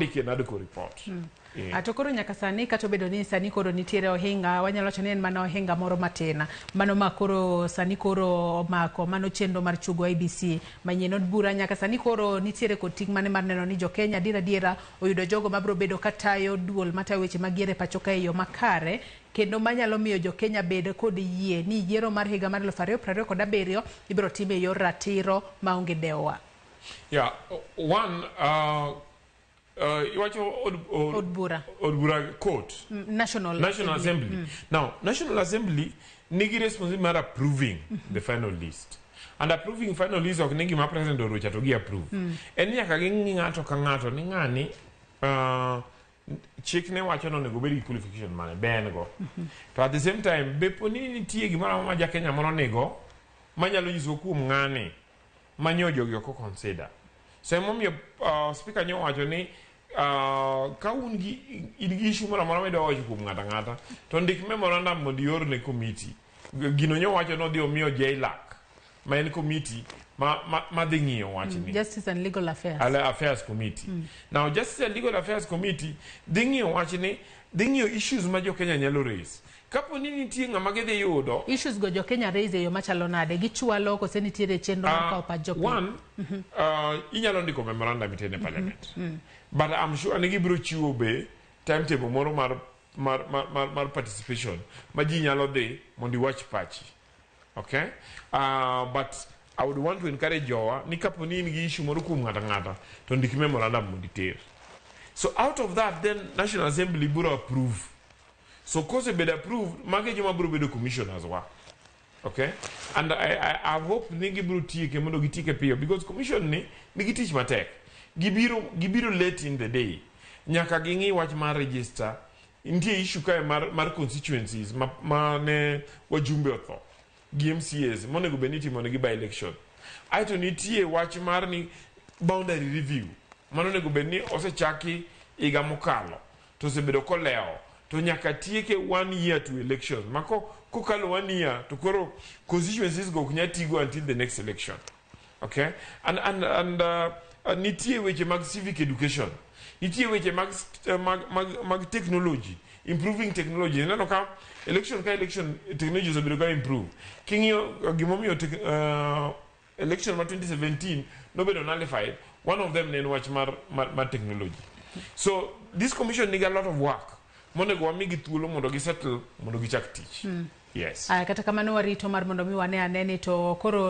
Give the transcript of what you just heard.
Mondiki e NADCO report. Ah, to koro nyaka sani, kata obedo ni sani koro nitiere ohinga, wanyalo wacho ni en mana ohinga moro matin mano ma koro sani koro omako mano chenro mar chugo IEBC manyien. Od bura nyaka sani koro nitiere kod ting' mane mar neno ni jokenya adiera adiera oyudo jogo mabiro bedo katayo duol matayo weche mag yiero e pacho ka e yo makare kendo manyalo miyo jokenya bed kod yie ni yiero mar higa mar 2027 ibiro tim e yor ratiro maonge dewo? Yeah, one, iwacho od Od bura. Od bura, court. National National Assembly. Now, National Assembly nigi responsibility mar approving the final list. And approving final list ok ni gima president orocha to gi approve. En nyaka ging'i ng'ato ka ng'ato ni ng'ani chik ne wacho ni onego obed gi qualification mane be en go. To at the same time, be po ni nitie gimoro amora ma ja Kenya moro nigo manyalo nyiso kuom ng'ani manyo jogi ok consider. So emomiyo speaker nyo wacho ni ka un gi in gi issue moro amora midwa wacho kuom ng'ato ang'ata, to ndik memorandum mondo ior ne committee. Gino nyo wacho nodhi omiyo JLAC, ma en committee ma dhi ng'iyo wachni. Justice and Legal Affairs. Affairs Committee. Now, Justice and Legal Affairs Committee dhi ng'iyo wachni, dhi ng'iyo issues ma jo Kenya nyalo raise. Kapo ni nitie ng'ama gidhi yudo Issues go jo Kenya raise e yo machalo nade? Gichwalo kose nitiere chenro mar kawo pach jopiny? One, inyalo ndiko memorandum itene parliament. But I'm sure ni gibiro chiwo be timetable moro mar participation ma ji nyalo dhi mondo iwach pachi. Okay? But I would want to encourage jowa ni kapo ni in gi issue moro kuom ng'ato ang'ata, to ndik memorandum mondo iter. So out of that, then National Assembly biro approve. So kosebedo approved, magi e joma biro bedo commissioners wa. Okay? And I hope ni gibiro tieke mondo gitieke piyo because commission ni nigi tich matek. Gibiro late in the day. Nyaka ging'i wach mar register. Nitie issue kae mar constituencies ma ne wajumbe otho gi MCAs monego bed ni itimo negi by election. Aeto nitie wach mar ni boundary review mano onego bed ni osechaki higa mokalo to osebedo kolewo, to nyaka tieke one year to elections ma kokalo one year to koro constituencies go ok nyal tigo until the next election. Okay, and nitie weche mag civic education, nitie weche mag technology, improving technology. Ineno ka election ka election, technology osebedo ka improve. King'iyo gimomiyo election ma 2017 nobedo nullified, one of them ne en wach mar technology. So this commission nigi a lot of work monego wamigi thuolo mondo gisettle, mondo gichak tich. Yes. Aya, kata kamano warito mar mondo mi wane ane ni to koro